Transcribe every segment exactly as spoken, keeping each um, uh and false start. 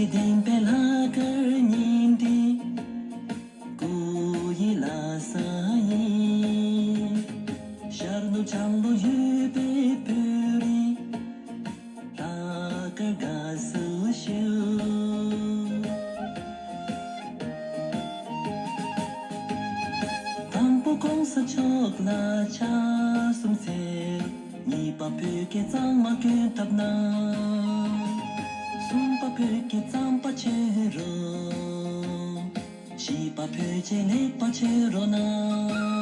ལྡན་པའི་ལྷག་དཀར་ཉིན་འདི། སྐུ་ཡི་ལྷ་ས་ཡིན། ཤར་ནུབ་བྱང་ལུང་ཡོད་པའི་བོད་རིགས། ལྷག་དཀར་དགའ་བསུ་ཞུ། དང་པོ་གོང་ས་མཆོག་ལ་ཕྱག་གསུམ་འཚལ། གཉིས་པ་བོད་ཀྱི་གཙང་མ་གྱོན་ཐབས་གནང་། གསུམ་པ་བོད་ཀྱི་རྩམ་པ་མཆོད་རོགས། བཞི་པ་བོད་ཆས་ལེགས་པ་མཆོད་རོགས་གནང་།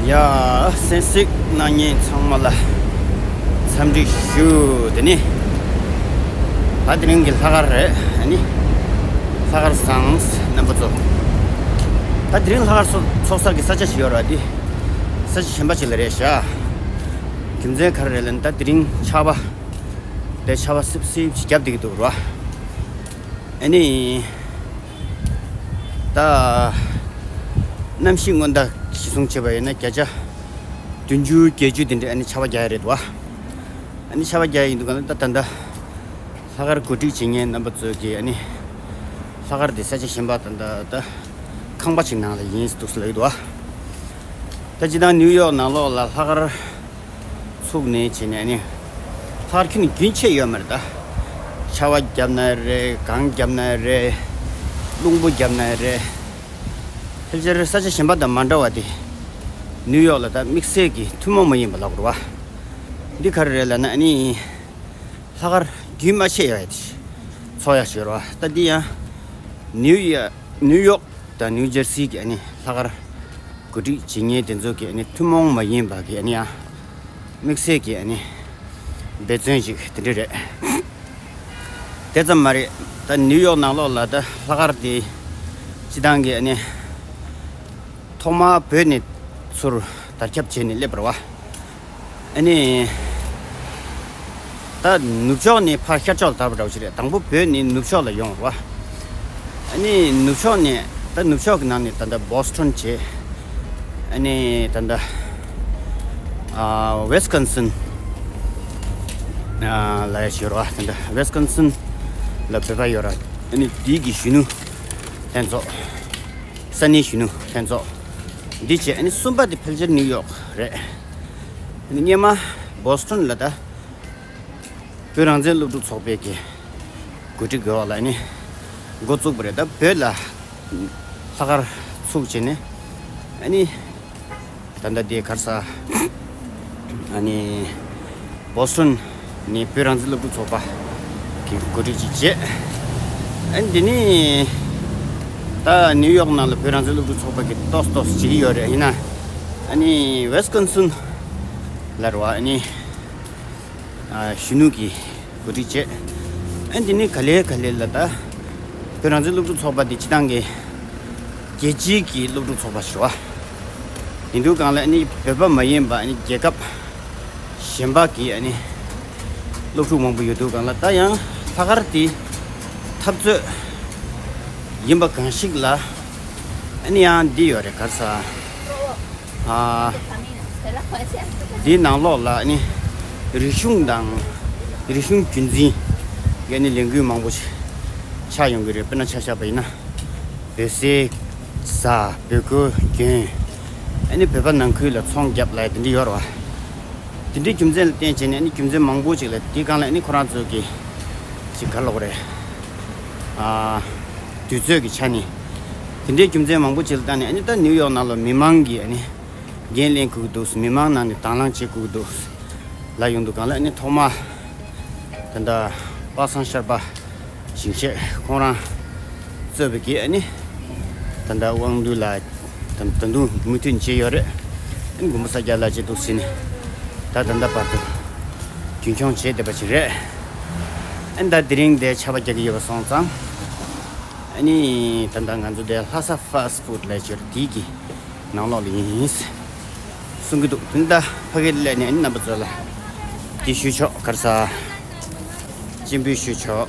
ཡ། གསན་གཟིགས་གནང་མཁན་ཚང་མ་ལ་འཚམས་འདྲི་ཞུ། དེ་ནི་ད་དེ་རིང་གི་ལྷག་དཀར་རེད། ཨ་ནི་ལྷག་དཀར་བཟང་རྣམ་པ་ཚོ། ད་དེ་རིང་ལྷག་དཀར་ཚོགས་ཚོགས་ས་གི་ས་ཆ་ཞིག་ཡོད་རེད་པ། དེ་ས་ཆ་གཞན་པ་ཞིག་ལ་རེད་ཤག་རྒྱུ་མཚན་ག་རེ་རེད་ལབ་ན། ད་དེ་རིང་ཆར་པ་དེ་ཆར་པ་སིབ་སིབ་ཅིག་བརྒྱབ་བསྡད་ཀྱི་འདུག་ར། ཨ་ནི་ད་གནམ་གཤིས་སྔོན་བརྡ་གཞིར་བཟུང་བྱས་པ་ཡིན་ན་བརྒྱ་ཆ་བདུན་ཅུ་བརྒྱད་ཅུ་དེ་འདྲ་ཨ་ནི་ཆར་པ་རྒྱག་ཡ་རེད་འདུག་བ། ཨ་ནི་ཆར་པ་རྒྱག་ཡ་ཡིན་འདུག་ག་ལ། ད་ད་ལྟ་ལྷག་དཀར་གོ་སྒྲིག་བྱེད་མཁན་རྣམ་པ་ཚོས་ཀྱིས་ཨ་ནི་ལྷག་དཀར་དེ་ས་ཆ་གཞན་པ་ད་ད་ད་ཁང་པ་ཞིག་ནང་ལ་ཡིན་འདུག་ཟེར་ལབ་ཀྱི་འདུག་བ། ད་སྤྱིར་བཏང་ནིའུ་ཡོག་ནང་ལོགས་ལ་ལྷག་དཀར་ཚུགས་ནས་བྱས་ནས་ཨ་ནི་ལྷག་དཀར་ཁྱོན་ནས་རྒྱུན་ཆད་ཡོད་མ་རེད། ད་ཆར་པ་བརྒྱབ་ན་རེད། གངས་བརྒྱབ་ན་རེད། རླུང་བུ་བརྒྱབ་ན་རེད། ཕལ་ཆེར་ས་ཆ་གཞན་པ་དང་མ་འདྲ་བ་དེ་ནིའུ་ཡོག་ལ་ད་དམིགས་བསལ་གྱི་ཐུན་མོང་མ་ཡིན་པ་ལབ་དགོས་རེད་བ། འདི་ག་རེ་རེད་ལབ་ན། ཨ་ནི་ལྷག་དཀར་རྒྱུན་མ་ཆད་ཡོད་ཡ་དེ་ཚོགས་ཡག་ཞིག་ཡོད་རེད་བ། ད་འདི་ཡང་ནིའུ་ཡོག་ནིའུ་ཡོག་དང་ནིའུ་ཇར་སི་གི་ཨ་ནི་ལྷག་དཀར་གོ་སྒྲིག་བྱེད་མཁན་དེ་ཚོ་གི་ཨ་ནི་ཐུན་མོང་མ་ཡིན་པ་གི་ཨ་ནི་ཡང་དམིགས་བསལ་གྱི་ཨ་ནི་འབད་བརྩོན་ཅིག་དེ་འདྲ་རེད། དེ་ཙམ་མ་རེད། ད་ནིའུ་ཡོག་ནང་ལོགས་ལ་ད་ལྷག་དཀར་དེ་སྤྱིར་བཏང་གི་ཨ་ནི་ཐོག་མར་བོད་ནས་ཚུར་དར་ཁྱབ་བྱས་ནས་སླེབས་པ་རེད་བ། ཨ་ནི་ད་ནུབ་ཕྱོགས་ནས་ཕར་ཤར་ཕྱོགས་ལ་དར་བ་འདྲ་བོ་ཞིག་རེད། དང་པོ་བོད་ནས་ནུབ་ཕྱོགས་ལ་ཡོང་བ་རེད་བ། ཨ་ནི་ནུབ་ཕྱོགས་ནས་ད་ནུབ་ཕྱོགས་ཀྱི་ནང་ནས་ད་ལྟ་བོ་སི་ཊོན་བྱས། ཨ་ནི་ད་ལྟ་ཨ་ཝི་སི་ཀོན་སིན་ཨ་ལབ་ཡ་ཞིག་ཡོད་རེད་བ། ད་ལྟ་ཝི་སི་ཀོན་སིན་ལ་བོད་པ་ཡོད་རེད། ཨ་ནི་དེའི་གི་གཞོན་ནུ་ལྷན་ཚོགས། ས་གནས་གཞོན་ནུ་ལྷན་ཚོགས་འདི་བྱས། ཨ་ནི་གསུམ་པ་དེ་ཕལ་ཆེར་ནིའུ་ཡོག་རེད། ཨ་ནི་སྔོན་མ་བོ་སི་ཊོན་ལ་ད་བོད་རང་བཙན་སློབ་ཕྲུག་ཚོགས་པའི་གི་གོ་སྒྲིག་གི་འོག་ལ་ཨ་ནི་འགོ་བཙུགས་པ་རེད། ད་བོད་ལ་ལྷག་དཀར་ཚུགས་བྱས་ནས་ཨ་ནི་ད་ལྟ་དེ་ག་རེ་ཟ། ཨ་ནི་བོ་སི་ཊོན་ནས་བོད་རང་བཙན་སློབ་ཕྲུག་ཚོགས་པ་གི་གོ་སྒྲིག་ཅིག་བྱས། ཨ་ནི་དེ་ནས་ད་ནིའུ་ཡོག་ནང་ལ་བོད་རང་བཙན་སློབ་ཕྲུག་ཚོགས་པ་གི་ཏོག་ཏོག་བྱེད་ཀྱི་ཡོད་རེད། ཡིན་ན་ཨ་ནི་ཝེ་སི་ཀོན་སིན་ལ་རེད་བ། ཨ་ནི་ཨ་གཞོན་ནུ་གི་གོ་སྒྲིག་བྱས། ཨ་ནི་དེ་ནས་ག་ལེ་ག་ལེ་ལ་ད་བོད་རང་བཙན་སློབ་ཕྲུག་ཚོགས་པ་དེ་སྤྱིར་བཏང་གི་རྒྱལ་སྤྱིའི་གི་སློབ་ཕྲུག་ཚོགས་པ་ཞིག་རེད་བ། ཡིན་དུས་སྒང་ལ་ཨ་ནི་བོད་པ་མ་ཡིན་པ་ཨ་ནི་རྒྱལ་ཁབ་གཞན་པ་གི་ཨ་ནི་སློབ་ཕྲུག་མང་པོ་ཡོད་དུས་སྒང་ལ། ད་ཡང་ལྷག་དཀར་དེ་འཐབ་རྩོད་ཡིན་པ་གང་ཞིག་ལ་ཨ་ནི་ཡང་འདི་ཡོད་རེད། ག་རེ་ཟ། ཨ། འདིའི་ནང་ལོགས་ལ་ཨ་ནི་རིག་གཞུང་དང་རིག་གཞུང་རྒྱུན་འཛིན་གྱི་ཨ་ནི་ལས་འགུལ་མང་པོ་ཞིག་ཆགས་ཡོང་གི་རེད། དཔེར་ན་ཆ་བཞག་པ་ཡིན་ན། བོད་ཟས་ཟ། བོད་གོས་གྱོན། ཨ་ནི་བོད་པ་ནང་ཁུལ་ལ་ཚོང་རྒྱབ་ལབ་དེ་འདྲ་ཡོད་རེད་བ། དེ་འདྲའི་རྒྱུ་མཚན་ལ་བརྟེན་བྱས་ནས་ཨ་ནི་རྒྱུ་མཚན་མང་པོ་ཅིག་ལ་དེའི་སྒང་ལ་ཨ་ནི་ཁོ་རང་ཚོ་གི་ཅིག་ག་རེ་ལབ་དགོས་རེད། ཨ། དུས་ཚོད་ཀྱི་ཆ་ནས་དེ་འདྲའི་རྒྱུ་མཚན་མང་པོ་ཅིག་ལ་བརྟེན་ནས་ཨ་ནི་ད་ནིའུ་ཡོག་ནང་ལ་མི་མང་གིས་ཨ་ནི་འགན་ལེན་དགོས་ཀྱི་འདུག་མི་མང་ནང་ནས་དང་བླངས་བྱེད་དགོས་ཀྱི་འདུག་ལབ་ཡོང་དུས་སྒང་ལ་ཨ་ནི་ཐོག་མ་ད་ལྟ་པ་སངས་ཤར་པ་ཞིང་གཤེགས་ཁོང་རང་གཙོས་པའི་གི་ཨ་ནི་ད་ལྟ་དབང་འདུས་ལགས་ད་ད་དུང་མུ་མཐུད་བྱས་ཡོད་རེད། ཨ་ནི་མགོན་པོ་ས་སྐྱ་ལགས་བྱས་འདུག་ཟེར་ནས་ད་ད་ལྟ་བར་དུ་རྒྱུན་འཁྱོངས་བྱས་བསྡད་པ་ཞིག་རེད། ཨ་ནི་ད་དེ་རིང་དེ་ཆར་པ་རྒྱག་གི་ཡོད་པ་སོང་ཙང་། ཨ་ནི་ད་ལྟ་ང་ཚོ་དེ་ལྷ་ས་ཕཱ་སི་ཊི་ཕུཌ་ལེག་ཅར་དེ་གི་ནང་ལོགས་ལ་ཡིན། གསུང་གི་འདུག་དེ་ད་ཕ་གིར་སླེབས་ནས་ཨ་ནི་རྣམ་པ་ཚོ་ལ་དེ་ཞུ་ཆོག་ག་རེ་ཟ། སྤྱན་འབུལ་ཞུ་ཆོག་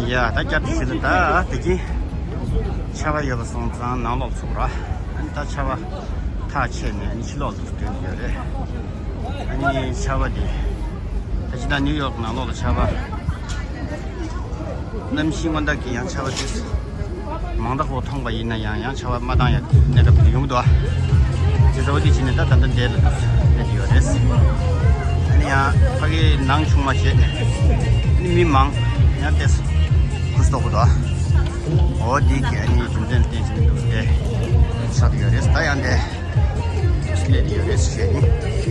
ཡ་ད་བསྐྱར་དུ་ཞུ་ན་ད་དེ་གིན་ཆར་པ་ཡོད་པ་སོང་ཙང་ནང་ལོགས་ཚུགས་ར། ཨ་ནི་ད་ཆར་པ་ཐག་ཆད་ནས་ཨ་ནི་ཕྱི་ལོགས་ལ་ཐོན་གྱི་ཡོད་རེད། ཨ་ནི་ཆར་པ་དེ་ད་ཅི་ད་ནིའུ་ཡོག་ནང་ལོགས་ལ་ཆར་པ་གནམ་གཤིས་སྔོན་བརྡ་གི་ཡང་ཆར་པ་དེ་མང་དྲགས་པོ་མཐོང་པ་ཡིན་ན་ཡང་ཡང་ཆར་པ་མ་བཏང་ཡ་གནས་སྐབས་དེ་ཡོང་གི་འདུག་དེ་ཚོ་འོ་དེ་བྱས་ནས་ད་ད་ལྟ་འདས་ལ་སླེབས་ཡོད་རེད། ཨ་ནི་ཡང་ཕ་གི་ནང་ཆུང་མ་བྱས། ཨ་ནི་མི་མང་ཡང་ཏོག་ཙམ་འཁུར་སྟོག་པོ་འདུག་འོ་དེ་གི་ཨ་ནི་རྒྱུ་མཚན་བསྟན་བྱས་ནས་འདུག་སྟེ་ཆགས་ཡོད་རེད། ད་ཡང་འདས་སླེབས་ཡོད་རེད་ཞེས་ནི།